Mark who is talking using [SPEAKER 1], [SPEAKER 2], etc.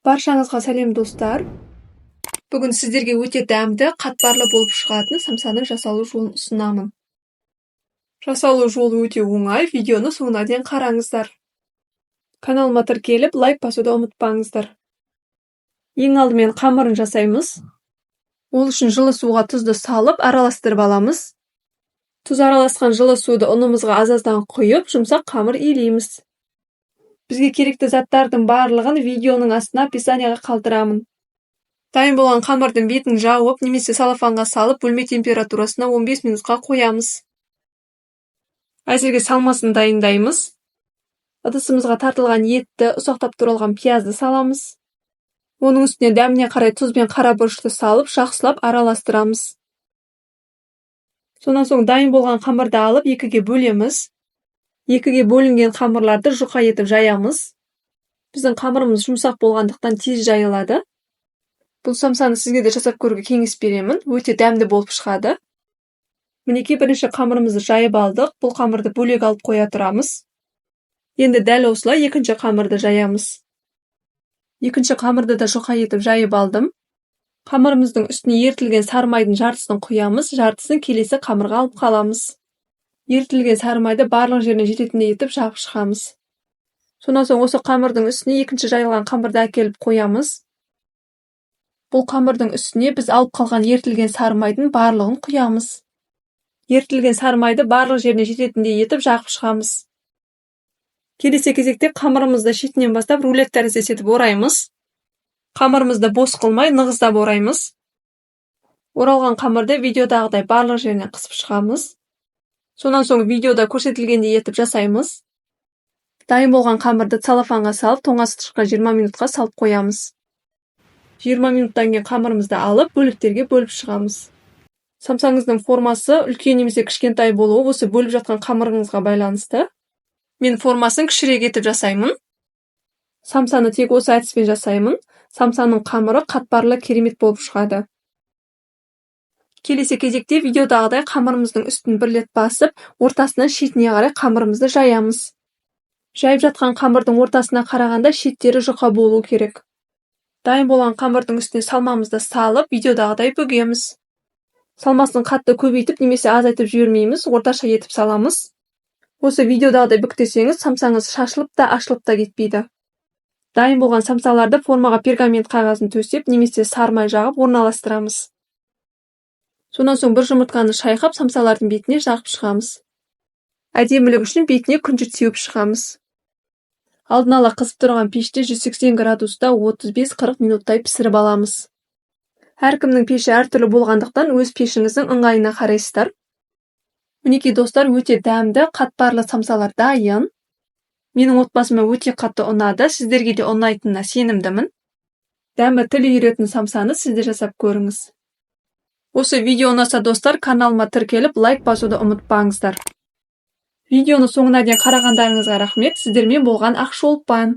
[SPEAKER 1] Баршаңызға сәлем, достар! Бүгін сіздерге өте дәмді, қатпарлы болып шығатын самсаның жасалу жолын ұсынамын. Жасалу жолы өте оңай, видеоны соңына дейін қараңыздар. Каналыма тіркеліп, лайк басуды ұмытпаңыздар. Ең алдымен қамырын жасаймыз. Ол үшін жылы суға тұзды салып, араластырып аламыз. Тұз араласқан жылы суды ұнымызға аз-аздан құйып, жұмсақ қамыр илейміз. Бізге керекті заттардың барлығын видеоның астына, описанияға қалдырамын. Дайын болған қамырдың бетін жауып немесе целлофанға салып, бөлме температурасына 15 минутқа қоямыз. Әзірге салмасын дайындаймыз. Ыдысымызға тартылған етті, ұсақтап туралған пиязды саламыз. Оның үстіне дәміне қарай тұз бен қара бұрышты салып, жақсылап араластырамыз. Сонан соң дайын болған қамырды алып, екіге бөлеміз. Екіге бөлінген қамырларды жұқа етіп жаямыз. Біздің қамырымыз жұмсақ болғандықтан, тез жайылады. Бұл самсаны сізге де жасап көруге кеңес беремін, өте дәмді болып шығады. Мінекей, бірінші қамырымызды жайып алдық. Бұл қамырды бөлек алып қоя тұрамыз. Енді дәл осылай екінші қамырды жаямыз. Екінші қамырды да жұқа етіп жайып алдым. Қамырымыздың үстіне ерітілген сары майдың жартысын құямыз, жартысын келесі қамырға алып қаламыз. Ерітілген сары майды барлық жеріне жететіндей етіп жағып шығамыз. Сонан соң осы қамырдың үстіне екінші жайылған қамырды әкеліп қоямыз. Бұл қамырдың үстіне біз алып қалған ерітілген сары майдың барлығын құямыз. Ерітілген сары майды барлық жеріне жететіндей етіп жағып шығамыз. Келесі кезекте қамырымызды шетінен бастап рулет тәріздес етіп ораймыз. Қамырымызды бос қылмай, нығыздап ораймыз. Оралған қамырды видеодағыдай барлық жерінен қысып шығамыз. Сонан соң видеода көрсетілгендей етіп жасаймыз. Дайын болған қамырды целлофанға салып, тоңазытқышқа 20 минутқа салып қоямыз. 20 минуттан кейін қамырымызды алып, бөліктерге бөліп шығамыз. Самсаңыздың формасы үлкен немесе кішкентай болуы осы бөліп жатқан қамырыңызға байланысты. Мен формасын кішірек етіп жасаймын. Самсаны тек осы әдіспен жасаймын. Самсаның қамыры қатпарлы, керемет болып шығады. Келесі кезекте видеодағыдай қамырымыздың үстін бір рет басып, ортасынан шетіне қарай қамырымызды жаямыз. Жайып жатқан қамырдың ортасына қарағанда шеттері жұқа болу керек. Дайын болған қамырдың үстіне салмамызды салып, видеодағыдай бүгеміз. Салмасын қатты көбейтіп немесе азайтып жібермейміз, орташа етіп саламыз. Осы видеодағыдай бүктесеңіз, самсаңыз шашылып та, ашылып та кетпейді. Дайын болған самсаларды формаға пергамент қағазын төсеп немесе сары май жағып орналастырамыз. Сонан соң бір жұмыртқаны шайқап, самсалардың бетіне жағып шығамыз. Әдемілік үшін бетіне күнжіт сеуіп шығамыз. Алдын ала қызып тұрған пеште 180 градуста 35-40 минуттай пісіріп аламыз. Әркімнің пеші әртүрлі болғандықтан, өз пешіңіздің ыңғайына қарайсыздар. Мінекей, достар, өте дәмді, қатпарлы самсалар дайын. Менің отбасыма өте қатты ұнады, сіздерге де ұнайтынына сенімдімін. Дәмі тіл үйіретін самсаны сіз де жасап көріңіз. Осы видео ұнаса, достар, каналыма тіркеліп, лайк басуды ұмытпаңыздар. Видеоны соңына дейін қарағандарыңызға рахмет. Сіздермен болған Ақшолпан.